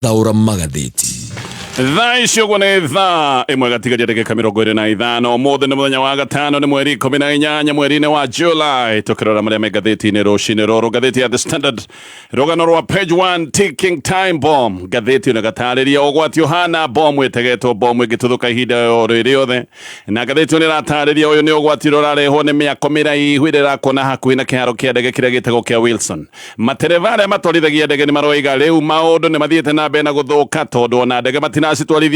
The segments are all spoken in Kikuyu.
Taũra magathĩti. Thaa ici ũguo nĩ thaa ĩmwe gatigaria ndagĩka 25. Ũmũthĩ nĩ mũthenya wa gatano, nĩ mweri 18 mweri-inĩ wa July. Tũkĩrora marĩa me ngathĩti-inĩ rũcinĩ rũrũ, ngathĩti ya The Standard, rũgano rwa page 1, ticking time bomb. Ngathĩti ĩno ĩgatarĩria ũgwati ũhana bomu ĩtegetwo, bomu ĩngĩtuthũka ihinda o rĩothe. Na ngathĩti ĩno ĩratarĩria ũyũ nĩ ũgwati ũrĩa ũrarehwo nĩ mĩako mĩraihu ĩrĩa ĩrakwo na hakuhĩ na kĩharo kĩa ndege kĩrĩa gĩtagwo kĩa Wilson. Matereba arĩa matwarithagia ndege nĩ maroiga rĩu maũndũ nĩ mathiĩte na mbere na gũthũka, tondũ ona ndege matinacitwarithia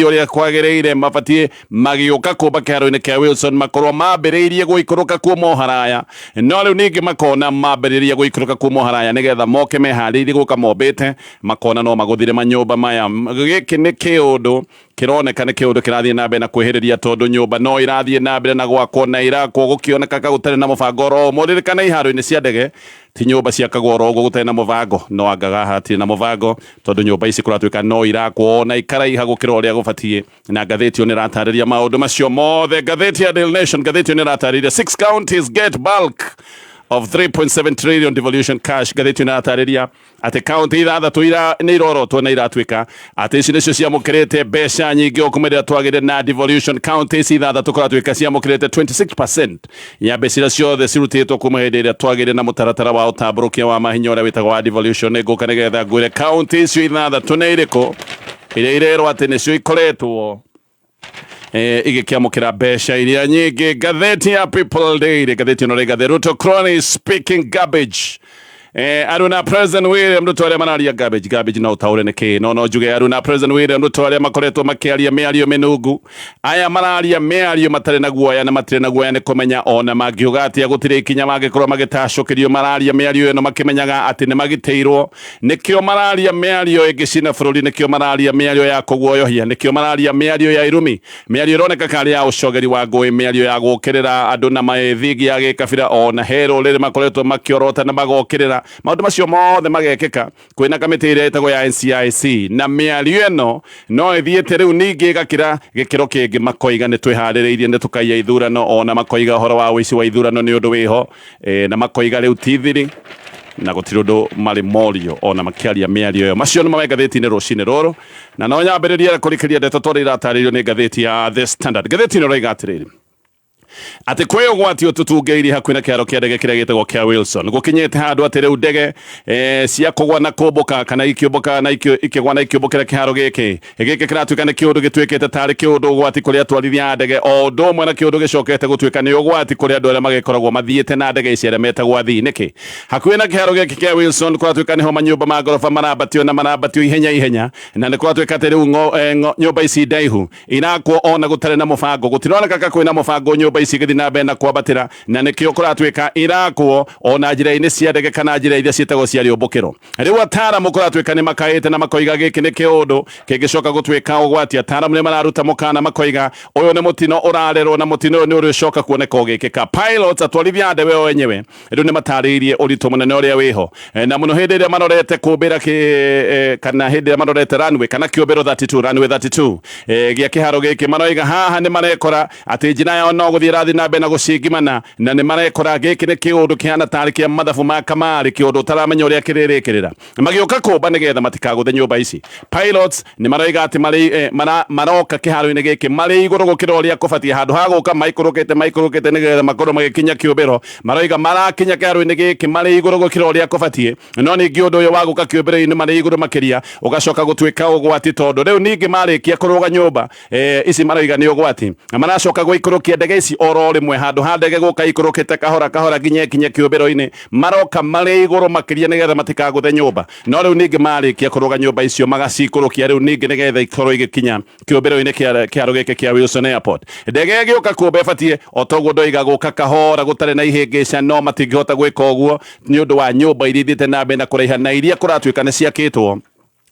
ũrĩa kwagĩrĩire. Mabatiĩ magĩũka kũmba kĩharo-inĩ kĩa Wilson makorwo mambĩrĩirie gũikũrũka kuuma o haraya, no rĩu ningĩ makona mambĩrĩria gũikũrũka kuuma o haraya nĩgetha moke meharĩirie gũka mombĩte, makona no magũthire manyũmba maya. Gĩkĩ nĩ kĩũndũ kĩroneka nĩ kĩũndũ kĩrathiĩ na mbere na kwĩhĩrĩria, tondũ nyũmba no irathiĩ na mbere na gwakwo na irakwo gũkĩoneka ka gũtarĩ na mũbango oro ũmwe. Ririkana iharo-inĩ cia ndege ti nyũmba ciakagwo oro ũguo gũtarĩ na mũbango, no anga haha hatirĩ na mũbango, tondũ nyũmba ici kũratuĩka no irakwo na ikaraiha gũkĩra ũrĩa gũbatiĩ. Na ngathĩti ĩyo nĩ ĩratarĩria maũndũ macio mothe. Ngathĩti ya Daily Nation, ngathĩti ĩyo nĩ ĩratarĩria six counties get bulk of 3.7 trillion devolution cash. Ngathĩti ĩyo nĩ ĩratarĩria atĩ kaunti ithathatũ nĩ irorotwo na iratuĩka atĩ ici nĩcio ciamũkĩrĩte mbeca nyingĩ o kuma rĩrĩa twagĩire na devolution. Kaunti ici ithathatũ kũratuĩka ciamũkĩrĩte 26% ya mbeca iria ciothe cirutĩtwo kuma hĩndĩ ĩrĩa twagĩire na mũtaratara wa ũtambũrũkia wa mahinya ũrĩa wĩtagwo wa devolution. Nĩ ngũka nĩgetha ngwĩre kaunti icio ithathatũ nĩ irĩkũ iria irerwo atĩ nĩcio ikoretwo igĩkĩamũkĩra mbeca iria nyingĩ. Ngathĩti ya People Daily, ngathĩti ĩno rĩga, "The Ruto cronies speaking garbage." Aruna President William Ruto arĩa mararia garbage. Garbage no ũtaũre nĩ kĩĩ, no no njuge aruna President William Ruto arĩa makoretwo makĩaria mĩario mĩnungu, aya mararia mĩario matarĩ na guoya, na matirĩ na guoya nĩ kũmenya ona mangiuga atĩa gũtirĩ ikinya mangĩkorwo magĩtacũkĩrio. Mararia mĩario ĩno makĩmenyaga atĩ nĩ magitĩirwo. Nĩkĩo mararia mĩario ĩngĩcina bũrũri, nĩkĩo mararia mĩario ya kũguoyohia, nĩkĩo mararia mĩario ya irumi, mĩario ĩroneka karĩ ya ũcogeri wa ngũĩ, mĩario ya gũũkĩrĩra andũ na mĩthingi ya gĩkabira. Ona he rũrĩrĩ makoretwo makĩorota na magokĩrĩra maũndũ macio mothe magekĩka kwĩna kamĩtĩ ĩrĩa ĩtagwo ya NCIC. Na mĩario ĩno no ĩthiĩte rĩu ningĩ ĩgakĩra gĩkĩro kĩngĩ, makoiga nĩ twĩharĩrĩirie, nĩ tũkaiya ithurano, ona makoiga ũhoro wa ũici wa ithurano nĩ ũndũ wĩho, na makoiga rĩu ti thiri na gũtirĩ ũndũ marĩ morio ona makĩaria mĩario ĩyo. Macio nĩ mawe ngathĩti-inĩ rũcinĩ rũrũ, na no nyambĩrĩrie kũrikĩria ndeto tondũ iratarĩrio nĩ ngathĩti ya The Standard. Ngathĩti ĩno ĩroiga atĩrĩrĩ, atĩ kwĩ ũgwati ũtũtungĩirie hakuhĩ na kĩharo kĩa ndege kĩrĩa gĩtagwo kĩa Wilson. Gũkinyĩte handũ atĩ rĩu ndege cia kũgwa na kũmbũka kana ikĩũmbũka na ikĩgwa na ikĩũmbũkĩra kĩharo gĩkĩ. Gĩkĩ kĩratuĩka nĩ kĩũndũ gĩtuĩkĩte tarĩ kĩũndũ ũgwati kũrĩ atwarithia a ndege, o ũndũ ũmwe na kĩũndũ gĩcokete gũtuĩka nĩ ũgwati kũrĩ andũ arĩa magĩkoragwo mathiĩte na ndege ici arĩa metagwo athii. Nĩkĩ? Hakuhĩ na kĩharo gĩkĩ kĩa Wilson kũratuĩka nĩho manyũmba ma ngoroba marambatio na marambatio ihenya ihenya, na nĩ kũratuĩka atĩ rĩu nyũmba ici ndaihu irakwo ona gũtarĩ na mũbango. Gũtironeka ka kwĩna mũbango nyũmba ici igĩthiĩ na mbere na kwambatĩra, na nĩkĩo kũratuĩka irakwo ona njĩra-inĩ cia ndege kana njĩra iria ciĩtagwo cia rĩũmbũkĩro. Rĩu ataaramu kũratuĩka nĩ makaĩte na makoiga gĩkĩ nĩ kĩũndũ kĩngĩcoka gũtuĩka ũgwati. Ataaramu nĩ mararuta mũkana makoiga ũyũ nĩ mũtino ũrarerwo, na mũtino ũyũ nĩ ũrĩcoka kuoneka ũgĩkĩka. Pilots, atwarithia a ndege o enyewe, rĩu nĩ matarĩirie ũritũ mũnene ũrĩa wĩho, na mũno hĩndĩ ĩrĩa marorete kũmbĩra kana hĩndĩ ĩrĩa marorete runway kana kĩũmbĩro 32, runway 32 gĩa kĩharo gĩkĩ. Maroiga haha nĩ marekora atĩ njĩra yao no gũthiĩ ĩrathiĩ na mbere na gũcingimana, na nĩ marekora gĩkĩ nĩ kĩũndũ kĩhana tarĩ kĩa mathabu ma kamarĩ, kĩũndũ ũtaramenya ũrĩa kĩrĩrĩkĩrĩra magĩũka kũmba nĩgetha matikagũthe nyũmba ici. Pilots nĩ maroiga atĩ maroka kĩharo-inĩ gĩkĩ marĩ igũrũ gũkĩra ũrĩa kũbatiĩ. Handũ ha gũka maikũrũkĩte maikũrũkĩte nĩgetha makorwo magĩkinya kĩũmbĩro, maroiga marakinya kĩharo-inĩ gĩkĩ marĩ igũrũ gũkĩra ũrĩa kũbatiĩ. No ningĩ ũndũ ũyũ wa gũka kĩũmbĩro-inĩ marĩ igũrũ makĩria ũgacoka gũtuĩka ũgwati, tondũ rĩu ningĩ marĩkia kũrũga nyũmba ici maroiga nĩ ũgwati, na maracoka gũikũrũkia ndege ici oro rĩmwe. Handũ ha ndege gũka ikũrũkĩte kahora kahora nginya ĩkinye kĩũmbĩro-inĩ, maroka marĩ igũrũ makĩria nĩgetha matikagũthe nyũmba. No rĩu ningĩ marĩkia kũrũga nyũmba icio magacikũrũkia rĩu ningĩ nĩgetha ikorwo igĩkinya kĩũmbĩro-inĩ kĩa kĩharo gĩkĩ kĩa Wilson Airport. Ndege ĩgĩũka kũmba ĩbatiĩ o toguo ndoiga gũka kahora gũtarĩ na ihĩngĩca, no matingĩhota gwĩka ũguo nĩ ũndũ wa nyũmba iria ithiĩte na mbere na kũraiha na iria kũratuĩka nĩ ciakĩtwo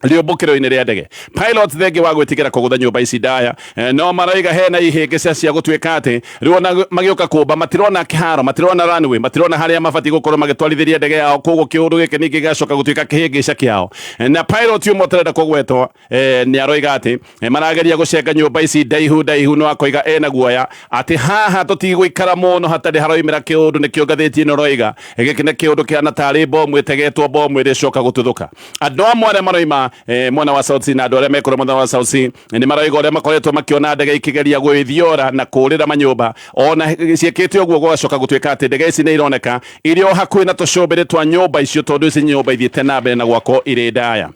rĩũmbũkĩro-inĩ rĩa ndege. Pilot thengi wa gwĩtigĩra kũgũtha nyũmba ici ndaya, no maroiga hena ihĩngĩca cia gũtuĩka atĩ rĩu ona magĩũka kũmba matirona kĩharo, matirona runway, matirona harĩa mabatiĩ gũkorwo magĩtwarithĩria ndege yao. Koguo kĩũndũ gĩkĩ ningĩ gĩgacoka gũtuĩka kĩhĩngĩca kĩao. Na pilot ũmwe ũtarenda kũgwetwo nĩ aroiga atĩ marageria gũcenga nyũmba ici ndaihu ndaihu, no akoiga ena guoya atĩ haha tũtigũikara mũno hatarĩ haroimĩra kĩũndũ. Nĩkĩo ngathĩti ĩno ĩroiga gĩkĩ nĩ kĩũndũ kĩhana tarĩ bomu ĩtegetwo, bomu ĩrĩcoka gũtuthũka. Andũ amwe arĩa maroima wa mwena wa South C na andũ arĩa mekũrĩa mwena wa South C nĩ maroiga ũrĩa makoretwo makĩona ndege ikĩgeria gwĩthiora na kũũrĩra manyũmba. Ona ciĩkĩte ũguo, gũgacoka gũtuĩka atĩ ndege ici nĩ ironeka irĩ o hakuhĩ na tũcũmbĩrĩ twa nyũmba icio, tondũ ici nyũmba ithiĩte na mbere na gwakwo irĩ ndaya.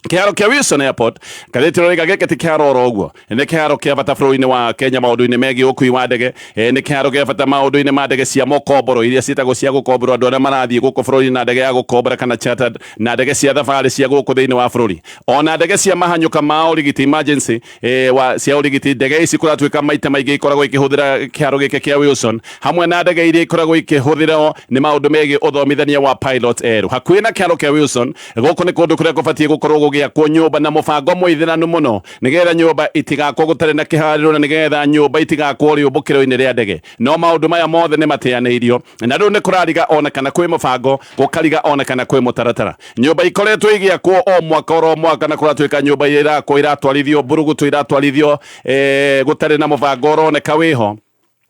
Kĩharo kĩa Wilson Airport, ngathĩti ĩroiga gĩkĩ ti kĩharo oro ũguo, nĩ kĩharo kĩa bata bũrũri-inĩ wa Kenya maũndũ-inĩ megiĩ ũkui wa ndege. Nĩ kĩharo gĩa bata maũndũ-inĩ ma ndege cia mũkomboro iria ciĩtagwo cia gũkomborwo, andũ arĩa marathiĩ gũkũ bũrũri na ndege ya gũkombora kana chartered, na ndege cia thabarĩ cia gũkũ thĩinĩ wa bũrũri, ona ndege cia mahanyũka ma ũrigiti, emergency cia ũrigiti. Ndege ici kũratuĩka maita maingĩ ikoragwo ikĩhũthĩra kĩharo gĩkĩ kĩa Wilson, hamwe na ndege iria ikoragwo ikĩhũthĩrwo nĩ maũndũ megiĩ ũthomithania wa pilot erũ hakuhĩ na kĩharo kĩa Wilson. Gũkũ nĩ kũndũ kũrĩa kũbatiĩ gũkorwo gũgĩakwo nyũmba na mũbango mũithĩranu mũno, nĩgetha nyũmba itigakwo gũtarĩ na kĩharĩro, na nĩgetha nyũmba itigakwo rĩũmbũkĩro-inĩ rĩa ndege. No maũndũ maya mothe nĩ mateanĩirio, na rĩu nĩ kũrariga ona kana kwĩ mũbango, gũkariga ona kana kwĩ mũtaratara. Nyũmba ikoretwo igĩakwo o mwaka oro mwaka, na kũratuĩka nyũmba iria irakwo iratwarithio mburugutu, iratwarithio gũtarĩ na mũbango ũroneka wĩho,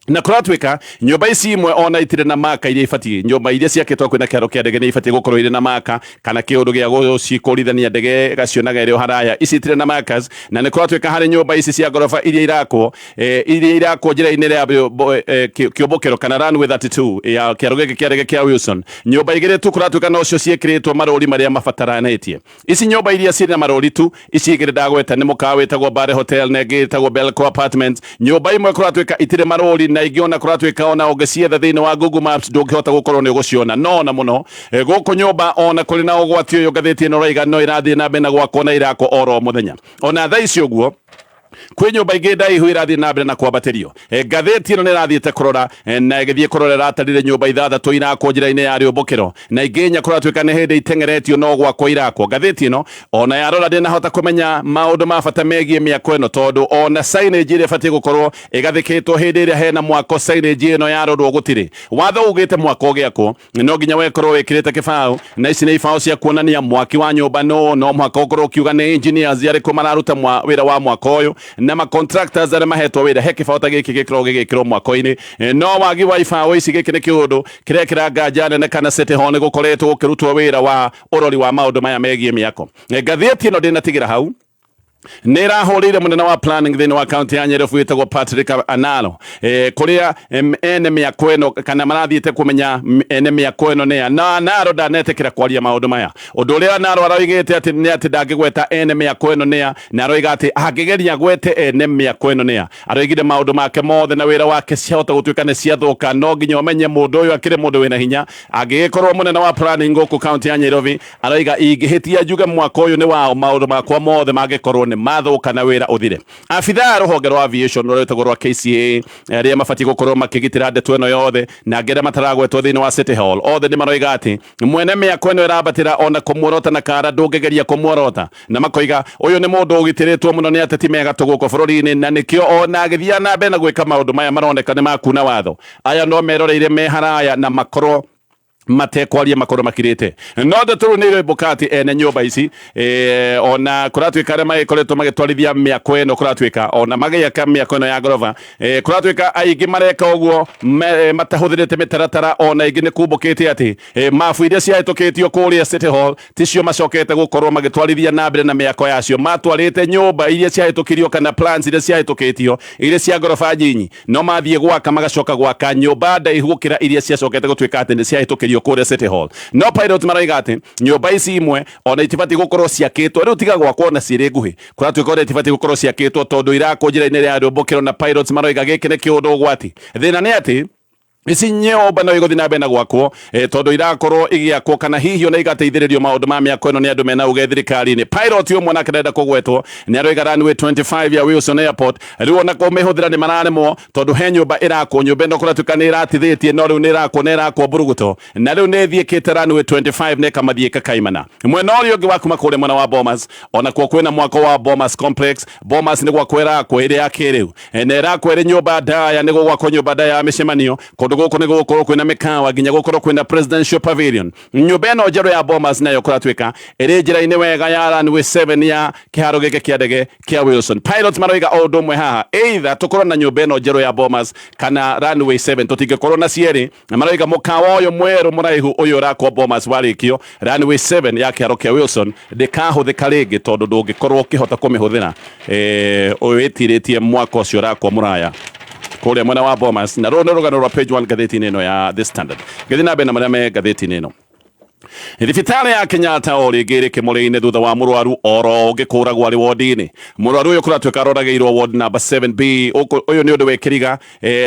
na kũratuĩka nyũmba ici imwe ona itirĩ na maka iria ibatiĩ. Nyũmba iria ciakĩtwo kwĩna kĩharo kĩa ndege nĩ ibatiĩ gũkorwo irĩ na maka kana kĩũndũ gĩa gũcikũrithania ndege ĩgacionaga ĩrĩ o haraya. Ici itirĩ na markers, na nĩ kũratuĩka harĩ nyũmba ici cia ngoroba iria irakwo njĩra-inĩ ya kĩũmbũkĩro kana runway 32 ya kĩharo gĩkĩ kĩa ndege kĩa Wilson, nyũmba igĩrĩ tu kũratuĩka nocio ciĩkĩrĩtwo marũri marĩa mabataranĩtie. Ici nyũmba iria cirĩ na marũri tu, ici igĩrĩ ndagweta, nĩ mũkawa wĩtagwo Bare Hotel na ĩngĩ ĩtagwo Belco Apartments. Nyũmba imwe kũratuĩka itirĩ marũri, na ingĩ ona kũratuĩka ona ũngĩcietha thĩinĩ wa Google Maps ndũngĩhota gũkorwo nĩ ũgũciona. No ona mũno gũkũ nyũmba, ona kũrĩ na ũgwati ũyũ, ngathĩti ĩno ĩraiga no ĩrathiĩ na mbere na gwakwo na irakwo oro mũthenya. Ona thaa ici ũguo kwĩ nyũmba ingĩ ndaihu irathiĩ na mbere na kwambatĩrio. Ngathĩti ĩno nĩ ĩrathiĩte kũrora na ĩgĩthiĩ kũrora ĩratarire nyũmba ithathatũ irakwo njĩra-inĩ ya rĩũmbũkĩro, na ingĩ inya kũratuĩka nĩ hĩndĩ iteng'eretio no gwakwo irakwo. Ngathĩti ĩno ona yarora ndĩnahota kũmenya maũndũ ma bata megiĩ mĩako ĩno, tondũ ona signage ĩrĩa ĩbatiĩ gũkorwo ĩgathĩkĩtwo hĩndĩ ĩrĩa hena mwako, signage ĩno yarorwo gũtirĩ. Watho ugĩte mwako ũgĩakwo no nginya wekorwo wĩkĩrĩte kĩbaũ, na ici nĩ ibaũ cia kuonania mwaki wa nyũmba no mũhaka ũkorwo ũkiuga nĩ engineers arĩkũ mararuta wĩra wa mwaka ũyũ na ma contractors arĩa mahetwo wĩra. He kĩbaũ ta gĩkĩ gĩkoragwo gĩgĩkĩrwo mwako-inĩ. No wagi wa ibaũ ici, gĩkĩ nĩ kĩũndũ kĩrekĩra nganja nene kana City Hall nĩ gũkoretwo gũkĩrutwo wĩra wa ũrori wa maũndũ maya megiĩ mĩako. Ngathĩti ĩno ndĩnatigĩra hau, nä ĩrahũrĩire mũnene wa planning thĩinĩ wa kaunti ya Nyeri wĩtagwo Patrick Analo, kũrĩa ene mĩako ĩno kana marathiĩte kũmenya ene mĩako ĩno nĩa, na Analo ndanetĩkĩra kwaria maũndũ maya. Ũndũ ũrĩa Analo aroigĩte atĩ nĩ atĩ ndangĩgweta ene mĩako ĩno nĩa, na aroiga atĩ angĩgeria gwete ene mĩako ĩno nĩa, aroigire maũndũ make mothe na wĩra wake ciahota gũtuĩka nĩ ciathũka. No nginya ũmenye mũndũ ũyũ akĩrĩ mũndũ wĩna hinya. Angĩgĩkorwo mũnene wa planning gũkũ kaunti ya Nairobi aroiga ingĩhĩtia njuge mwaka ũyũ nĩ wao, maũndũ makwa mothe mangĩkorwo nĩ mathũka na wĩra ũthire. Abithaa a rũhonge rwa aviation rũrĩa rwĩtagwo rwa KCAA, arĩa mabatiĩ gũkorwo makĩgitĩra ndeto ĩno yothe, na angĩ arĩa mataragwetwo thĩinĩ wa City Hall, othe nĩ maroiga atĩ mwene mĩako ĩno ĩrambatĩra ona kũmuorota na kara ndũngĩgeria kũmuorota, na makoiga ũyũ nĩ mũndũ ũgitĩrĩtwo mũno nĩ ateti me gatũ gũkũ bũrũri-inĩ, na nĩkĩo ona agĩthiaga na mbere na gwĩka maũndũ maya maroneka nĩ makuna watho, aya no meroreire me haraya na makorwo matekwaria, makorwo makirĩte. No ndeto rĩu nĩ iroimbũka atĩ ene nyũmba ici, ona kũratuĩka arĩa magĩkoretwo magĩtwarithia mĩako ĩno, kũratuĩka ona magĩaka mĩako ĩno ya ngoroba, kũratuĩka aingĩ mareka ũguo matahũthĩrĩte mĩtaratara. Ona ingĩ nĩ kumbũkĩte atĩ mabu iria ciahĩtũkĩtio kũrĩa City Hall ticio macokete gũkorwo magĩtwarithia na mbere na mĩako yacio. Matwarĩte nyũmba iria ciahĩtũkirio kana plans iria ciahĩtũkĩtio iria cia ngoroba nyinyi, no mathiĩ gwaka magacoka gwaka nyũmba ndaihu gũkĩra iria ciacokete gũtuĩka atĩ nĩ ciahĩtũkĩrio kũrĩa City Hall. No pilot maroiga atĩ nyũmba ici imwe ona itibatiĩ gũkorwo ciakĩtwo rĩu, tiga gwakwo ona cirĩ nguhĩ. Kũratuĩka ona itibatiĩ gũkorwo ciakĩtwo tondũ irakwo njĩra-inĩ ya rĩũmbũkĩro, na pilots maroiga gĩkĩ nĩ kĩũndũ ũgwati. Thĩna nĩ atĩ ici nyũmba no igũthiĩ na mbere na gwakwo, tondũ irakorwo igĩakwo kana hihi ona igateithĩrĩrio maũndũ ma mĩako ĩno nĩ andũ mena uge thirikari-inĩ. Pilot ũmwe nake ndenda kũgwetwo nĩ aroiga runway 25 ya Wilson Airport rĩu ona kũmĩhũthĩra nĩ mararemwo, tondũ he nyũmba ĩrakwo. Nyũmba ĩno kũratuĩka nĩ ĩratithĩtie, no rĩu nĩ ĩrakwo na ĩrakwo mburuguto, na rĩu nĩ ĩthiĩkĩte runway 25 na ĩkamathiĩ ĩkakaimana. Mwena ũrĩa ũngĩ wa kuma kũrĩa mwena wa Bomas, ona kuo kwĩna mwako wa Bomas Complex. Bomas nĩ gwakwo ĩrakwo ĩrĩ ya kĩrĩu, na ĩrakwo ĩrĩ nyũmba ndaya, nĩ gũgwakwo nyũmba ndaya ya mĩcemanio kũndũ. Kũndũ gũkũ nĩ gũgũkorwo kwĩna mĩkawa nginya gũkorwo kwĩna presidential pavilion. Nyũmba ĩno njerũ ya Bomas nayo kũratuĩka ĩrĩ njĩra-inĩ wega ya runway 7 ya kĩharo gĩkĩ kĩa ndege kĩa Wilson. Pilots maroiga o ũndũ ũmwe haha, either tũkorwo na nyũmba ĩno njerũ ya Bomas kana runway 7, tũtingĩkorwo na cierĩ. Na maroiga mũkawa ũyũ mwerũ mũraihu ũyũ ũrakwo Bomas warĩkio, runway 7 ya kĩharo kĩa Wilson ndĩkahũthĩka rĩngĩ tondũ ndũngĩkorwo ũkĩhota kũmĩhũthĩra wĩtirĩtie mwaka ũcio ũrakwo mũraya kũrĩa mwena wa Bomas. Na rũrũ nĩ rũgano rwa page 1 ngathĩti-inĩ ĩno ya The Standard. Ngĩthiĩ na mbere na marĩa me ngathĩti-inĩ ĩno, thibitarĩ ya Kenyatta o rĩngĩ ĩrĩ kĩmũrĩ-inĩ thutha wa mũrwaru oro ũngĩ kũragwo arĩ wodi-inĩ. Mũrwaru ũyũ kũratuĩka aroragĩirwo ward number 7B. Ũyũ nĩ ũndũ wĩ kĩriga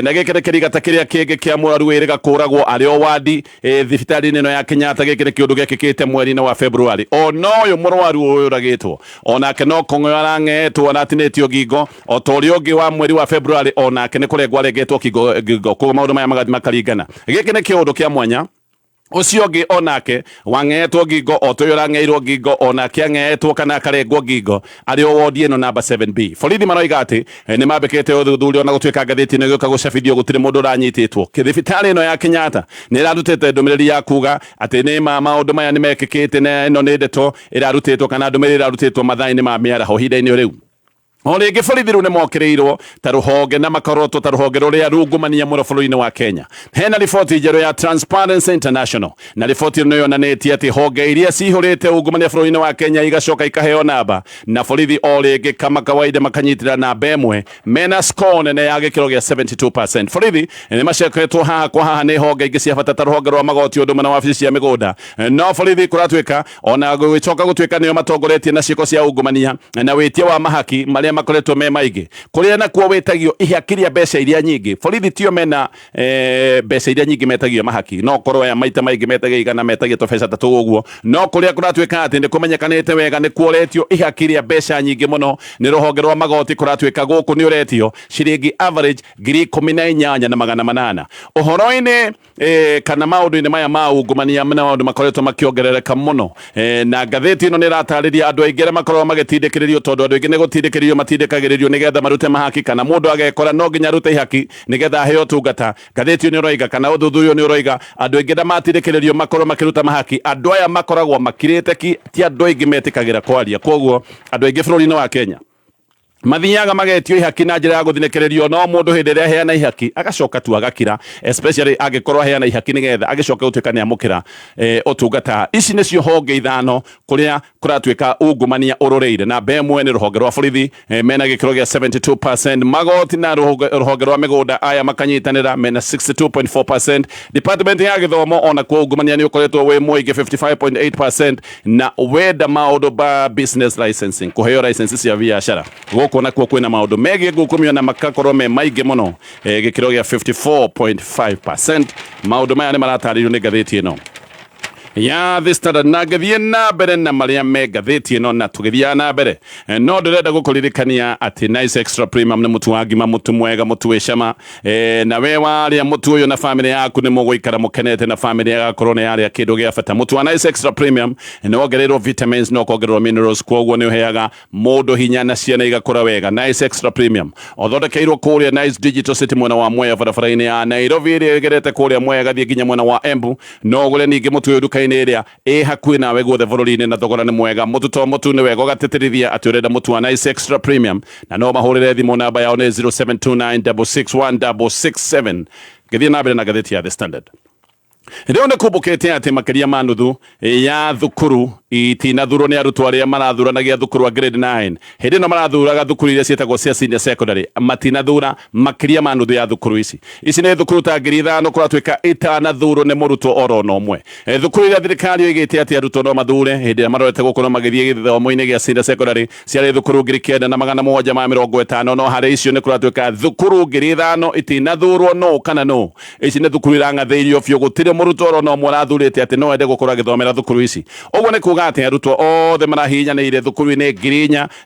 na gĩkĩ nĩ kĩriga ta kĩrĩa kĩngĩ kĩa mũrwaru wĩrĩga kũragwo arĩ o wadi thibitarĩ-inĩ ĩno ya Kenyatta. Gĩkĩ nĩ kĩũndũ gĩekĩkĩte mweri-inĩ wa February. Ona ũyũ mũrwaru ũyũ ũragĩtwo onake no kũng'eo arang'eetwo, aratinĩtio ngingo o ta ũrĩa ũngĩ wa mweri wa February, onake nĩ kũrengwo arengetwo ngingo. Koguo maũndũ maya magathiĩ makaringana. Gĩkĩ nĩ kĩũndũ kĩa mwanya. Ũcio ũngĩ onake wang'eetwo ngingo o ta ũyũ ũrang'eirwo ngingo, onake ang'eetwo kana akarengwo ngingo arĩ o wodi ĩno namba 7B. Borithi maroiga atĩ nĩ mambĩkĩte ũthuthuria, ona gũtuĩka ngathĩti ĩno ĩgĩũka gũcabithio gũtirĩ mũndũ ũranyitĩtwo. Thibitarĩ ĩno ya Kenyatta nĩ ĩrarutĩte ndũmĩrĩri ya kuga atĩ nĩ ma maũndũ maya nĩ mekĩkĩte, na ĩno nĩ ndeto ĩrarutĩtwo kana ndũmĩrĩri ĩrarutĩtwo mathaa-inĩ ma mĩaraho ihinda-inĩ rĩu. O rĩngĩ borithi rĩu nĩ mokĩrĩirwo ta rũhonge na makorotwo ta rũhonge rũrĩa rungumania mũno bũrũri-inĩ wa Kenya. Hena riboti njerũ ya Transparency International, na riboti ĩno yonanĩtie atĩ honge iria cihũrĩte ungumania bũrũri-inĩ wa Kenya igacoka ikaheo namba, na borithi o rĩngĩ kama kawaida makanyitĩrĩra namba ĩmwe mena score nene ya gĩkĩro gĩa 72%. Borithi nĩ maceketwo haha kwa haha nĩ honge ingĩ cia bata ta rũhonge rwa magoti ũndũ ũmwe na wabici cia mĩgũnda, no borithi kũratuĩka ona gũgĩcoka gũtuĩka nĩo matongoretie na ciĩko cia ungumania na wĩtia wa mahaki marĩa makoretwo me maingĩ. Kũrĩa nakuo wĩtagio ihaki rĩa mbeca iria nyingĩ, borithi tio mena mbeca iria nyingĩ metagio mahaki, no korwo aya maita maingĩ metagia igana, metagia tũbeca ta tũu ũguo. No kũrĩa kũratuĩka atĩ nĩ kũmenyekanĩte wega nĩ kuoretio ihaki rĩa mbeca nyingĩ mũno nĩ rũhonge rwa magoti, kũratuĩka gũkũ nĩ ũretio ciringi average 18,800. Ũhoro-inĩ kana maũndũ-inĩ maya ma ungumania na maũndũ makoretwo makĩongerereka mũno, na ngathĩti ĩno nĩ ĩratarĩria andũ aingĩ arĩa makoragwo magĩtindĩkĩrĩrio, tondũ andũ aingĩ nĩ gũtindĩkĩrĩrio matindĩkagĩrĩrio nĩgetha marute mahaki, kana mũndũ agekora no nginya arute ihaki nĩgetha aheo ũtungata. Ngathĩti ĩyo nĩ ũroiga kana ũthuthuria nĩ ũroiga andũ aingĩ na matindĩkĩrĩrio makorwo makĩruta mahaki, andũ aya makoragwo makirĩte ki, ti andũ aingĩ metĩkagĩra kwaria. Koguo andũ aingĩ bũrũri-inĩ wa Kenya mathiaga magetio ihaki na njĩra ya gũthinĩkĩrĩrio, no mũndũ hĩndĩ ĩrĩa aheana ihaki agacoka tu agakira, especially angĩkorwo aheana ihaki nĩgetha agĩcoke gũtuĩka nĩ amũkĩra ũtungata. Ici nĩcio honge ithano kũrĩa kũratuĩka ungumania ũrũrĩire. Namba ĩmwe nĩ rũhonge rwa borithi, mena gĩkĩro gĩa 72%, magoti na rũhonge rwa mĩgũnda aya makanyitanĩra mena 62.4%, department ya gĩthomo ona kuo ungumania nĩ ũkoretwo wĩ mũingĩ 55.8%, na wenda maũndũ ba business licensing, kũheo license cia biacara, gũkũ nakuo kwĩna maũndũ megiĩ ngukumio na makakorwo me maingĩ mũno, gĩkĩro gĩa 54.5%. Maũndũ maya nĩ maratarĩrio nĩ ngathĩti ĩno ya The Standard. Na ngĩthiĩ na mbere na marĩa me ngathĩti ĩno, na tũgĩthiaga na mbere, no ndĩrenda gũkũririkania atĩ Nice Extra Premium nĩ mũtu wa ngima, mũtu mwega, mũtu wĩ cama, na we warĩa mũtu ũyũ na famĩlĩ yaku nĩ mũgũikara mũkenete na famĩlĩ yagakorwo nĩ yarĩa kĩndũ gĩa bata. Mũtu wa Nice Extra Premium nĩ wongereirwo vitamins na ũkongererwo minerals, koguo nĩ ũheaga mũndũ hinya na ciana igakũra wega. Nice Extra Premium ũthondekeirwo kũrĩa Nice Digital City mwena wa Mwea, barabara-inĩ ya Nairobi ĩrĩa ĩgerete kũrĩa Mwea ĩgathiĩ nginya mwena wa Embu. No ũgũre ningĩ mũtu ũyũ nduka-inĩ ĩrĩa ĩ hakuhĩ nawe guothe bũrũri-inĩ, na thogora nĩ mwega. Mũtu to mũtu nĩ wega ũgatĩtĩrithia atĩ ũrenda mũtu wa Nice Extra Premium, na no mahũrĩre thimũ, namba yao nĩ 0729661667. Ngĩthiĩ na mbere na ngathĩti ya The Standard, rĩu nĩ kumbũkĩte atĩ makĩria ma nuthu ya thukuru itinathurwo nĩ arutwo arĩa marathuranagia thukuru wa grade 9. Hĩndĩ ĩno marathuraga thukuru iria ciĩtagwo cia senior secondary, matinathura makĩria ma nuthu ya thukuru ici. Ici nĩ thukuru ta 5,000 kũratuĩka itanathurwo nĩ mũrutwo oro na ũmwe. Thukuru iria thirikari yoigĩte atĩ arutwo no mathure hĩndĩ ĩrĩa marorete gũkorwo magĩthiĩ gĩthomo-inĩ gĩa senior secondary ciarĩ thukuru 9,750, no harĩ icio nĩ kũratuĩka thukuru 5,000 itinathurwo nũ kana nũ. Ici nĩ thukuru irang'athĩirio biũ, gũtirĩ mũrutwo oro na ũmwe ũrathurĩte atĩ no ende gũkorwo agĩthomera thukuru ici. Ũguo nĩ kuga atĩ arutwo othe marahihinyanĩire thukuru-inĩ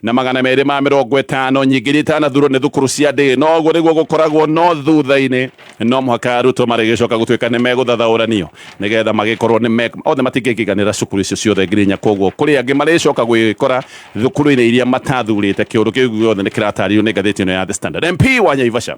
4,250, nyingĩ iria itanathurwo nĩ thukuru cia ndĩ. No ũguo nĩguo gũkoragwo, no thutha-inĩ no mũhaka arutwo marĩgĩcoka gũtuĩka nĩ megũthathaũranio nĩgetha magĩkorwo nĩ me othe matingĩkĩiganĩra cukuru icio ciothe 4,000. Koguo kũrĩ angĩ marĩcoka gwĩkora thukuru-inĩ iria matathurĩte. Kĩũndũ kĩu gĩothe nĩ kĩratarĩrio nĩ ngathĩti ĩno ya The Standard. MP wa Naivasha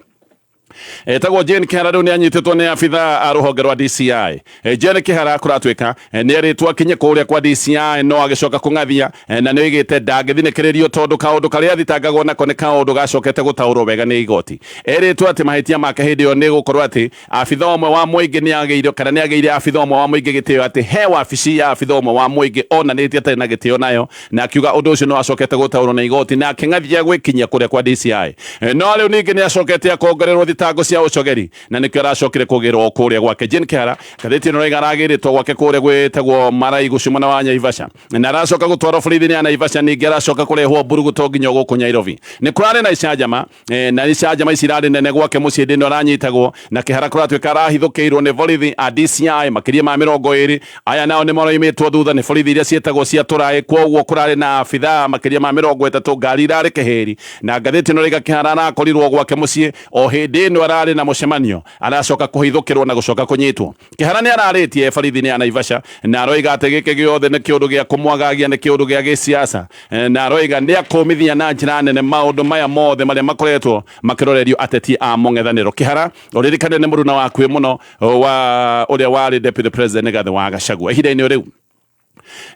Etagwo Jane Kihara rĩu nĩ anyitĩtwo nĩ abitha a rũhonge rwa DCI. Jane Kihara kũratuĩka nĩ erĩtwo akinye kũrĩa kwa DCI no agĩcoka kũng'athia na nĩ oigĩte ndangĩthinĩkĩrĩrio tondũ kaũndũ karĩa athitangagwo nako nĩ kaũndũ gacokete gũtaũrwo wega nĩ igoti. Erĩtwo atĩ mahĩtia make hĩndĩ ĩyo nĩ gũkorwo atĩ abitha ũmwe wa mũingĩ nĩ agĩire kana nĩ agĩire abitha ũmwe wa mũingĩ gĩtĩo, atĩ he wabici ya abitha ũmwe wa mũingĩ onanĩtie atarĩ na gĩtĩo nayo, na akiuga ũndũ ũcio nĩ wacokete gũtaũrwo nĩ igoti na akĩng'athia gwĩkinyia kũrĩa kwa DCI. No rĩu ningĩ nĩ acokete akongererwo thitango cia ũcogeri na nĩkĩo aracokire kũgĩrwo kũrĩa gwake. Jane Kihara ngathĩti ĩno raiga aragĩrĩtwo gwake kũrĩa gwĩtagwo Maraigu mwena wa Naivasha na aracoka gũtwarwo borithi-inĩ ya Naivasha, ningĩ aracoka kũrehwo mburuguto nginya gũkũ Nairobi. Nĩ kũrarĩ na icanjama na icanjama ici irarĩ nene gwake mũciĩ hĩndĩ ĩno aranyitagwo na Kĩhara kũratuĩka arahithũkĩirwo nĩ borithi a DCI makĩria ma 20. Aya nao nĩ maroimĩtwo thutha nĩ borithi iria ciĩtagwo cia tũraĩ, kwoguo kũrarĩ na abithaa makĩria ma 30, ngari irarĩ kĩhĩri. Na ngathĩti ĩno raiga Kĩhara arakorirwo gwake mũciĩ o hĩndĩ ĩno ararĩ na mũcemanio, aracoka kũhithũkĩrwo na gũcoka kũnyitwo. Kĩhara nĩ ararĩtie borithi-inĩ ya Naivasha na aroiga atĩ gĩkĩ gĩothe nĩ kĩũndũ gĩa kũmwagagia, nĩ kĩũndũ gĩa gĩsiasa, na aroiga nĩ akũmithia na njĩra nene maũndũ maya mothe marĩa makoretwo makĩrorerio ateti a mũng'ethanĩro. Kĩhara ũririkane nĩ mũruna wa hakuhĩ mũno wa ũrĩa warĩ deputy president Rigathĩ wa Gachagua. Ihinda-inĩ rĩu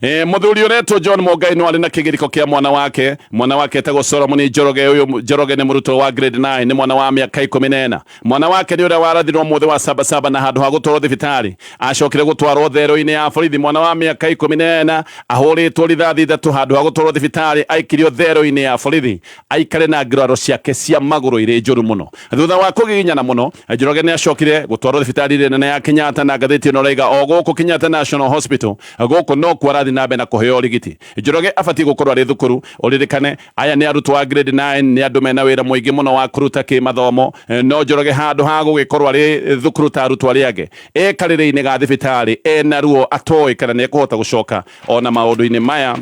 mũthuri ũretwo John Mũngai no arĩ na kĩgirĩko kĩa mwana wake. Mwana wake etagwo Solomon Njoroge. Ũyũ Njoroge nĩ mũrutwo wa grade 9, nĩ mwana wa mĩaka 14. Mwana wake nĩ ũrĩa warathirwo mũthĩ wa sabasaba na handũ ha gũtwarwo thibitarĩ acokire gũtwarwo therũ-inĩ ya borithi. Mwana wa mĩaka 14 ahũrĩtwo rithathi 3, handũ ha gũtwarwo thibitarĩ aikirio therũ-inĩ ya borithi aikare na nguraro ciake cia magũrũ irĩ njũru mũno. Thutha wa kũgiginyana mũno, Njoroge nĩ acokire gũtwarwo thibitarĩ nene ya Kenyatta, na ngathĩti ĩno raiga o gũkũ Kenyatta National Hospital gũkũ no kuo arathiĩ na mbere na kũheo ũrigiti. Njoroge abatiĩ gũkorwo arĩ thukuru. Ũririkane aya nĩ arutwo a grade 9, nĩ andũ mena wĩra mũingĩ mũno wa kũruta kĩmathomo, no Njoroge handũ ha gũgĩkorwo arĩ thukuru ta arutwo arĩa angĩ, e karĩrĩ-inĩ ga thibitarĩ ena ruo atoĩ kana nĩ ekũhota gũcoka ona maũndũ-inĩ maya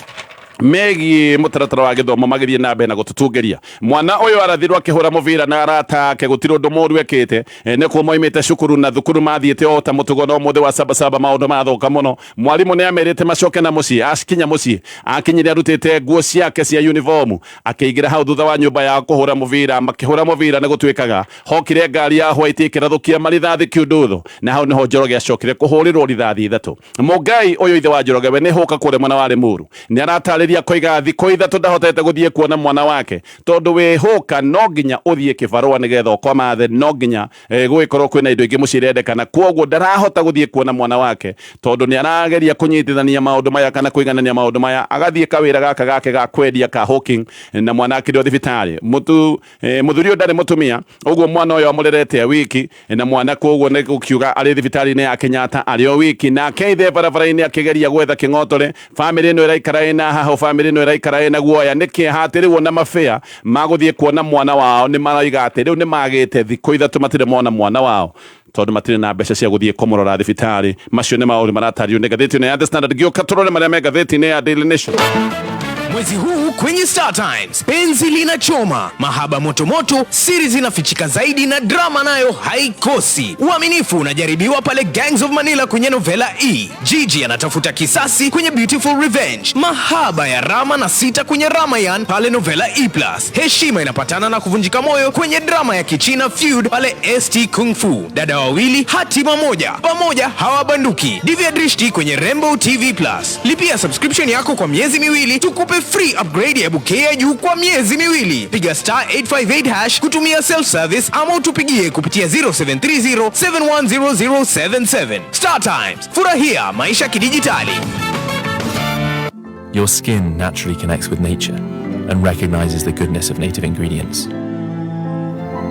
megiĩ mũtaratara wa gĩthomo magĩthiĩ na mbere na gũtũtungeria. Mwana ũyũ arathirwo akĩhũra mũbira na arata ake, gũtirĩ ũndũ mũru ekĩte, nĩ kuo moimĩte cukuru na thukuru mathiĩte o ta mũtugo, no mũthĩ wa sabasaba maũndũ mathũka mũno. Mwarimũ nĩ amerite macoke na mũciĩ. Akinya mũciĩ akinyire arutĩte nguo ciake cia uniform, akĩingĩra hau thutha wa nyũmba ya kũhũra mũbira, makĩhũra mũbira nĩ gũtuĩkaga hokire ngari ya white ĩkĩrathũkia marithathi kiundutho, na hau nĩho Njoroge acokire kũhũrĩrwo rithathi 3. Mũngai ũyũ ithe wa Njoroge we nĩ hũka kũrĩa mwena wa Limuru nĩ aratarĩria koiga thikũ 3 ndahotete gũthiĩ kuona mwana wake tondũ wĩ hũka no nginya ũthiĩ kĩbarũa nĩgetha ũkoma thĩ, no nginya gũgĩkorwo kwĩna indo ingĩ mũciĩ irendekana, kwoguo ndarahota gũthiĩ kuona mwana wake tondũ nĩ arageria kũnyitithania maũndũ maya kana kũiganania maũndũ maya, agathiĩ kawĩra gaka gake ga kwendia ka hawking na mwana akĩrĩ o thibitarĩ. Mũthuri ũyũ ndarĩ mũtumia, ũguo mwana ũyũ amũrerete wiki, na mwana koguo nĩ gũkiuga arĩ thibitarĩ-inĩ ya Kenyatta arĩ o wiki, nake ithe barabara-inĩ akĩgeria gwetha kĩng'otore. Bamĩrĩ ĩno ĩraikara ĩna hahũ, bamĩrĩ ĩno ĩraikara ĩna guoya nĩ kĩeha atĩ rĩu ona mabĩa ma gũthiĩ kuona mwana wao nĩ maroiga atĩ rĩu nĩ magĩte thikũ 3 matirĩ mona mwana wao tondũ matirĩ na mbeca cia gũthiĩ kũmũrora thibitarĩ. Macio nĩ maũndũ maratarĩrio nĩ ngathĩti ĩno ya The Standard. Ngĩũka tũrore marĩa me ngathĩti-inĩ ya Daily Nation. Mwezi huu kwenye Star Times, penzi linachoma, mahaba motomoto, siri zinafichika zaidi na drama nayo haikosi. Uaminifu unajaribiwa pale Gangs of Manila kwenye Novela E. Gigi anatafuta kisasi kwenye Beautiful Revenge. Mahaba ya Rama na Sita kwenye Ramayan pale Novela E+. Heshima inapatana na kuvunjika moyo kwenye drama ya Kichina Feud pale ST Kung Fu. Dada wawili hatima moja, pamoja hawabanduki. Divya Drishti kwenye Rainbow TV+. Lipia subscription yako kwa miezi 2 tukupe free upgrade ya bouquet ya juu kwa miezi 2. Piga star 858 hash kutumia self service ama utupigie kupitia 0730 710077. Star Times, furahia maisha kidijitali. Your skin naturally connects with nature and recognizes the goodness of native ingredients.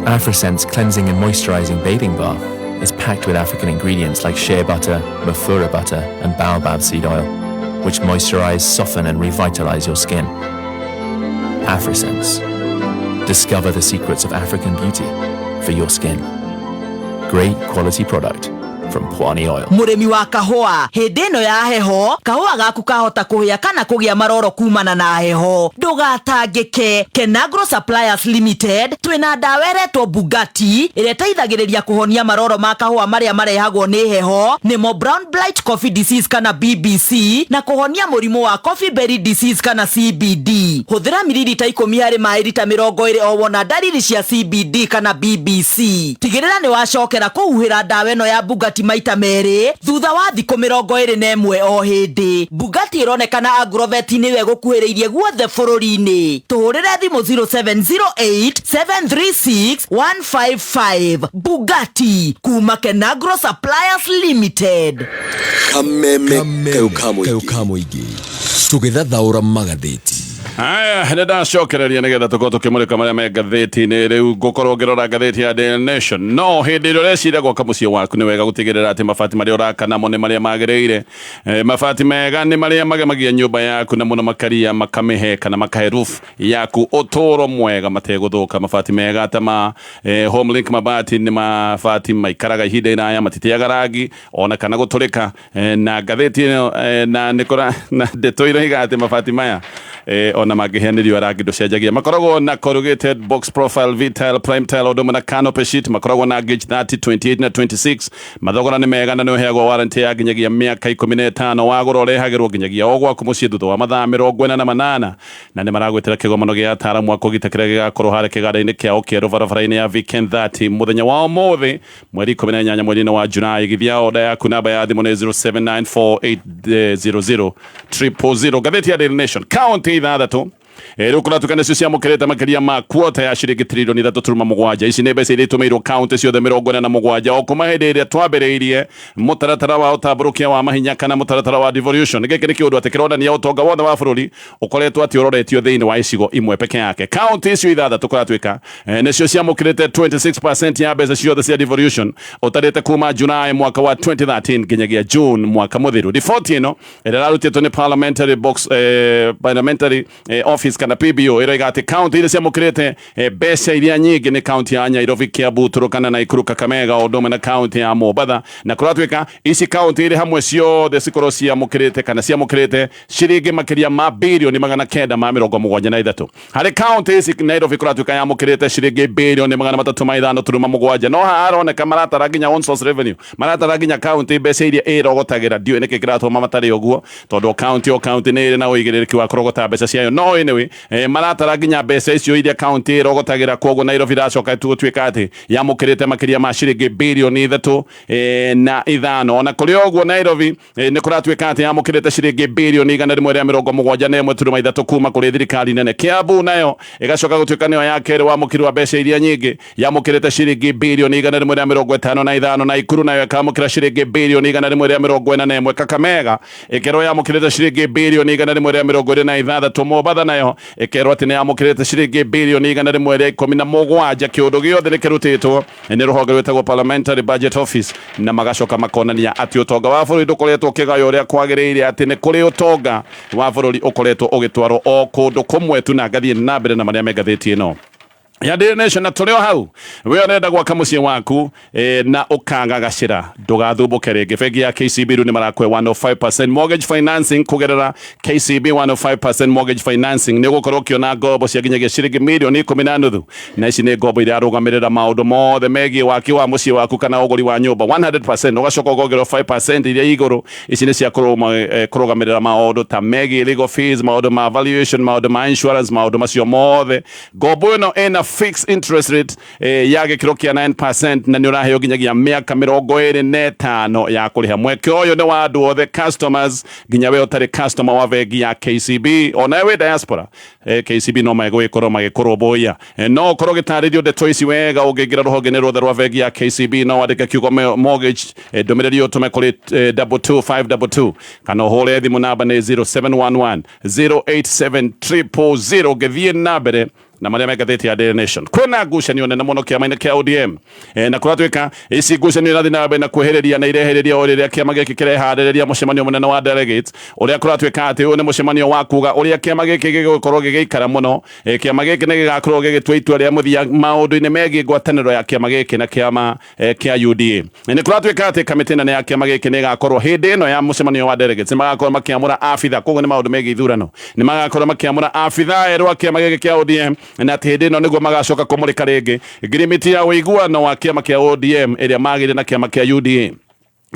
AfriSense cleansing and moisturizing bathing bath is packed with African ingredients like shea butter, mafura butter, and baobab seed oil, which moisturize, soften, and revitalize your skin. AfriSense. Discover the secrets of African beauty for your skin. Great quality product from Pwani Oil. Mũrĩmi wa kahũa, hĩndĩ ĩno ya heho kahũa gaku kahota kũhĩa kana kũgĩa maroro kumana na heho. Ndũgatangĩke, Kenagro Suppliers Limited twĩna ndawa ĩretwo Bugatti ĩrĩa ĩteithagĩrĩria kũhonia maroro ma kahũa marĩa marehagwo nĩ heho, nĩmo brown blight coffee disease kana BBC, na kũhonia mũrimũ wa coffee berry disease kana CBD. Hũthĩra miririta 10 harĩ maĩ rita 20 o wona ndariri cia CBD kana BBC. Tigĩrĩra nĩ wacokera kũhuhĩra ndawa ĩno ya Bugatti maita 2 thutha wa thikũ 21 o hĩndĩ. Bugatti ĩronekana agrovet-inĩ ĩyo ĩgũkuhĩrĩirie guothe bũrũri-inĩ. Tũhũrĩre thimũ 0708 736 155. Bugatti kuma Kenagro Suppliers Limited. Kameme kayo ka mũingĩ tũgĩthathaũra magathĩti. Aya, nĩ ndacokereria nĩgetha tũkorwo tũkĩmũrĩka marĩa me ngathĩti-inĩ. Rĩu ngũkorwo ngĩrora ngathĩti ya Daily Nation. No hĩndĩ ĩrĩa ũreciria gwaka mũciĩ waku, nĩ wega gũtigĩrĩra atĩ mabati marĩa ũraka namo nĩ marĩa magĩrĩire. Mabati mega nĩ marĩa magemagia nyũmba yaku na mũno makaria makamĩhe kana makahe roof yaku ũtũũro mwega mategũthũka. Mabati mega ta ma Homelink mabati nĩ mabati maikaraga ihinda iraya, matiteaga rangi ona kana gũtũrĩka. Na ngathĩti ĩno na nĩ na ndeto iroiga atĩ mabati maya ona mangĩheanĩrio rangi ndũcenjagia. Makoragwo na corrugated box profile, V-tile, prime tile, ũndũ ũmwe na canopy sheet. Makoragwo na gauge 30, 28 na 26. Mathogora nĩ mega na nĩ ũheagwo warranty ya nginyagia mĩaka 15. Wagũra ũrehagĩrwo nginyagia o gwaku mũciĩ thutha wa mathaa 48. Na nĩ maragwĩtĩra kĩgomano gĩa ataaramu a kũgita kĩrĩa gĩgakorwo harĩa kĩganda-inĩ kĩao kĩerũ barabara-inĩ ya Weekend 30 mũthenya wa ũmũthĩ mweri 18 mweri-inĩ wa Julai. Githia oda yaku, namba ya thimũ nĩ 07948000 000. Ngathĩti ya Daily Nation, kaunti ithathatũ rĩu kũratuĩka nĩcio ciamũkĩrĩte makĩria ma kuota ya ciringi tiririoni 3.7. Ici nĩ mbeca iria itũmĩirwo kaunti ciothe 47 o kuma hĩndĩ ĩrĩa twambĩrĩirie mũtaratara wa ũtambũrũkia wa mahinya kana mũtaratara wa devolution. Gĩkĩ nĩ kĩũndũ atĩ kĩronania ũtonga wothe wa bũrũri ũkoretwo atĩ ũroretio thĩinĩ wa icigo imwe peke yake. Kaunti icio ithathatũ kũratuĩka nĩcio ciamũkĩrĩte 26% ya mbeca ciothe cia devolution ũtarĩte kuma July mwaka wa 2013 nginyagia June mwaka mũthiru. Riboti ĩno ĩrĩa ĩrarutĩtwo nĩ Parliamentary Box Parliamentary Office kana PBO ĩroiga atĩ kaunti iria ciamũkĩrĩte mbeca iria nyingĩ nĩ kaunti ya Nairobi, Kiambu, Turkana, Nakuru, Kakamega o ũndũ ũmwe na kaunti ya Mombatha. Na kũratuĩka ici kaunti irĩ hamwe ciothe cikorwo ciamũkĩrĩte kana ciamũkĩrĩte ciringi makĩria ma birioni 973. Harĩ kaunti ici, Nairobi kũratuĩka yamũkĩrĩte ciringi birioni 305.7. No haha haroneka maratara nginya own source revenue, maratara nginya kaunti mbeca iria ĩrogotagĩra. Ndiũĩ nĩkĩ kĩratũma matarĩ ũguo, tondũ kaunti o kaunti nĩ ĩrĩ na ũigĩrĩrĩki wa kũrogota mbeca ciayo. No anyway, maratara nginya mbeca icio iria kaunti ĩrogotagĩra. Koguo Nairobi iracoka gũtuĩka atĩ yamũkĩrĩte makĩria ma ciringi birioni 3 na 5. Ona kũrĩ ũguo, Nairobi nĩ kũratuĩka atĩ yamũkĩrĩte ciringi birioni 171.3 kuma kũrĩ thirikari nene. Kiambu nayo ĩgacoka gũtuĩka nĩyo ya kerĩ wamũkĩri wa mbeca iria nyingĩ, yamũkĩrĩte ciringi birioni 155. Nakuru nayo ĩkamũkĩra ciringi birioni 141. Kakamega ĩkerwo yamũkĩrĩte ciringi birioni 126. Mombatha nayo ĩkerwo atĩ nĩ yamũkĩrĩte ciringi birioni 117. Kĩũndũ gĩothe nĩ kĩrutĩtwo nĩ rũhonge rwĩtagwo Parliamentary Budget Office, na magacoka makonania atĩ ũtonga wa bũrũri ndũkoretwo ũkĩgaywo ũrĩa kwagĩrĩire, atĩ nĩ kũrĩ ũtonga wa bũrũri ũkoretwo ũgĩtwarwo o kũndũ kũmwe tu. Na ngathiĩ na mbere na marĩa me ngathĩti ĩno ya Daily Nation. Na tũrĩ o hau, we ũrenda gwaka mũciĩ waku na ũkaga gacĩra, ndũgathumbuke rĩngĩ. Bengi ya KCB rĩu nĩ marakũhe 105% mortgage financing. Kũgerera KCB 105% mortgage financing nĩ ũgũkorwo ũkĩona ngombo cia nginyagia ciringi mirioni 10.5, na ici nĩ ngombo iria arũgamĩrĩra maũndũ mothe megiĩ waki wa mũciĩ waku kana ũgũri wa nyũmba 100%. Ũgacoka ũkongererwo 5% iria igũrũ. Ici nĩ cia kũrũgamĩrĩra maũndũ ta megiĩ legal fees, maũndũ ma valuation, maũndũ ma insurance, maũndũ macio mothe. Ngombo ĩno ĩna fixed interest rate ya gĩkĩro kĩa 9% na nĩ ũraheo nginyagia mĩaka 25 ya kũrĩha. Mweke ũyũ nĩ wa andũ othe customers, nginya we ũtarĩ customer wa bengi ya KCB, ona we diaspora, KCB no megũgĩkorwo magĩkũrũmbũiya. No ũkorwo ũgĩtarĩrio ndeto ici wega ũngĩingĩra rũhonge-inĩ ruothe rwa bengi ya KCB. No wandĩke kiugo mortgage, ndũmĩrĩri ũtũme kũrĩ 22522 kana ũhũre thimũ, namba nĩ 0711 087 000. Ũngĩthiĩ na mbere Na maria me ngathĩti ya Daily Nation, kwĩna ngucanio nene mũno kĩama-inĩ kĩa ODM, na kũratuĩka ici ngucanio irathiĩ na mbere na kwĩhĩrĩria na irehĩrĩria o rĩrĩa kĩama gĩkĩ kĩreharĩrĩria mũcemanio mũnene wa delegates, ũrĩa kũratuĩka atĩ ũyũ nĩ mũcemanio wa kuga ũrĩa kĩama gĩkĩ gĩgũkorwo gĩgĩikara mũno. Kĩama gĩkĩ nĩ gĩgakorwo gĩgĩtua itua rĩa mũthia maũndũ-inĩ megiĩ ngwatanĩro ya kĩama gĩkĩ na kĩama kĩa UDA. Nĩ kũratuĩka atĩ kamĩtĩ nene ya kĩama gĩkĩ nĩ ĩgakorwo hĩndĩ ĩno ya mũcemanio wa delegates, nĩ magakorwo makĩamũra abitha. Koguo nĩ maũndũ megiĩ ithurano, nĩ magakorwo makĩamũra abitha erũ a kĩama gĩkĩ kĩa ODM, na atĩ hĩndĩ ĩno nĩguo magacoka kũmũrĩka rĩngĩ ngirimiti ya ũiguano wa kĩama kĩa ODM ĩrĩa magĩire na kĩama kĩa UDA.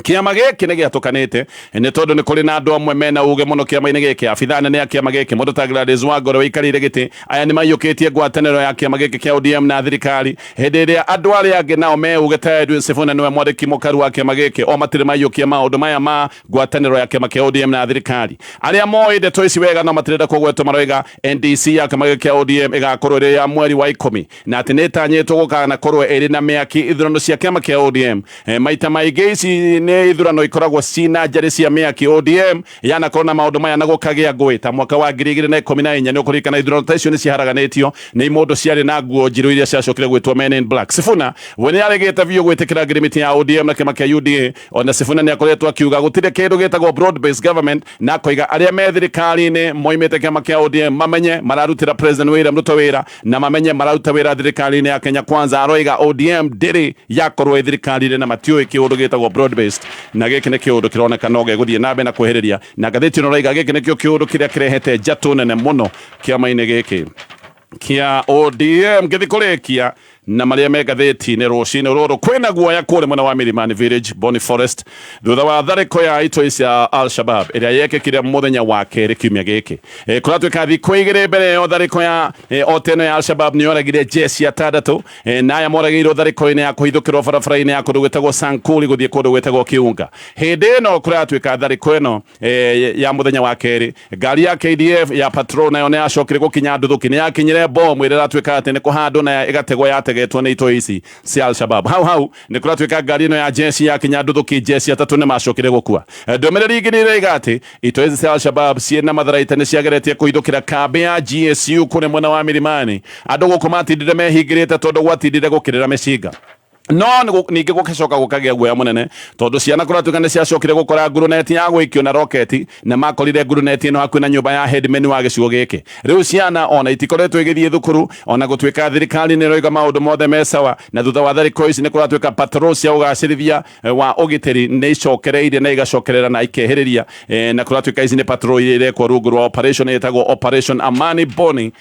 Kĩama gĩkĩ nĩ gĩatũkanĩte nĩ tondũ nĩ kũrĩ na andũ amwe mena uge mũno kĩama-inĩ gĩkĩ, abitha nene a kĩama gĩkĩ, mũndũ ta Gladys Wanga ũrĩa ũikarĩire gĩtĩ. Aya nĩ maiyũkĩtie ngwatanĩro ya kĩama gĩkĩ kĩa ODM na thirikari, hĩndĩ ĩrĩa andũ arĩa angĩ nao me uge ta Edwin Sifuna, nĩwe mwandĩki mũkaru wa kĩama gĩkĩ, o matirĩ maiyũkia maũndũ maya ma ngwatanĩro ya kĩama kĩa ODM na thirikari. Arĩa moĩ ndeto ici wega no matirenda kũgwetwo maroiga NDC ya kĩama gĩkĩ kĩa ODM ĩgakorwo ĩrĩ ya mweri wa 10, na atĩ nĩ ĩtanyĩtwo gũkanakorwo ĩrĩ na mĩaki ithurano cia kĩama kĩa ODM. Maita maingĩ ici nĩ ithurano ikoragwo cina njarĩ cia mĩaki. ODM yanakorwo na maũndũ maya na gũkagĩa ngũĩ, ta mwaka wa 2014, nĩ ũkũririkana ithurano ta icio nĩ ciharaganĩtio nĩ imũndũ ciarĩ na nguo njirũ iria ciacokire gwĩtwo Men in Black. Sifuna we nĩ aregete biũ gwĩtĩkĩra ngirimiti ya ODM na kĩama kĩa UDA. Ona Sifuna nĩ akoretwo akiuga gũtirĩ kĩndũ gĩtagwo broad based government, na akoiga arĩa me thirikari-inĩ moimĩte kĩama kĩa ODM mamenye mararutĩra President William Ruto wĩra, na mamenye mararuta wĩra thirikari-inĩ ya Kenya Kwanza. Aroiga ODM ndĩrĩ yakorwo ĩ thirikari-inĩ na matiũĩ kĩũndũ gĩtagwo broad based, na gĩkĩ nĩ kĩũndũ kĩroneka no gĩgũthiĩ na mbere na kwĩhĩrĩria, na ngathĩti ĩno ĩroiga gĩkĩ nĩkĩo kĩũndũ kĩrĩa kĩrehete njatũ nene mũno kĩama-inĩ gĩkĩ kĩa ODM. Ngĩthi kũrĩkia na marĩa me ngathĩti-inĩ rũcinĩ rũrũ, kwĩna guoya kũrĩa mwena wa Milimani Village, Boni Forest, thutha wa tharĩko ya itoi cia Al-Shabab ĩrĩa yekĩkire mũthenya wa kerĩ kiumia gĩkĩ. Kũratuĩka thikũ 2 mbere ĩyo, tharĩko ya o teno ya Al-Shabab nĩ yoragire jeshi atandatũ, na aya moragĩirwo tharĩko-inĩ ya kũhithũkĩrwo barabara-inĩ ya kũndũ gwĩtagwo Sankuri gũthiĩ kũndũ gwĩtagwo Kiunga. Hĩndĩ ĩno kũratuĩka tharĩko ĩno ya mũthenya wa kerĩ, ngari ya KDF ya patrol nayo nĩ yacokire gũkinya nduthũki, nĩ yakinyire bomu ĩrĩa ĩratuĩka atĩ nĩ kũhandwo na ĩgategwo yategetwo nĩ itoi ici cia Al-Shabab. Hau hau nĩ kũratuĩka ngari ĩno ya jeshi yakinya nduthũki, jeshi atatũ nĩ macokire gũkua. Ndũmĩrĩri ingĩ nĩ ĩroiga atĩ itoi ici cia Al-Shabab ciĩna matharaita nĩ ciageretie kũhithũkĩra kambĩ ya GSU kũrĩa mwena wa Milimani. Andũ gũkũ matindire mehingĩrĩte tondũ gwatindire gũkĩrĩra mĩcinga, no ningĩ gũgĩcoka gũkagĩa guoya mũnene tondũ ciana kũratuĩka nĩ ciacokire gũkora nguruneti ya gũikio na roketi, na makorire nguruneti ĩno hakuhĩ na nyũmba ya headman wa gĩcigo gĩkĩ. Rĩu ciana ona itikoretwo igĩthiĩ thukuru, ona gũtuĩka thirikari nĩ ĩroiga maũndũ mothe me sawa. Na thutha wa tharĩko ici, nĩ kũratuĩka patrol cia ũgacĩrithia wa ũgitĩri nĩ icokereirie na igacokerera na ikehĩrĩria, na kũratuĩka ici nĩ patrol iria irekwo rungu rwa operation ĩtagwo Operation Amani Boni,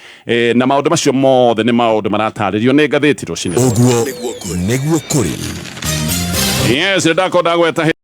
na maũndũ macio mothe nĩ maũndũ maratarĩrio nĩ ngathĩti rũcinĩ. Ũguo nĩguo kũrĩ. Yes, ndakorwo ndagweta.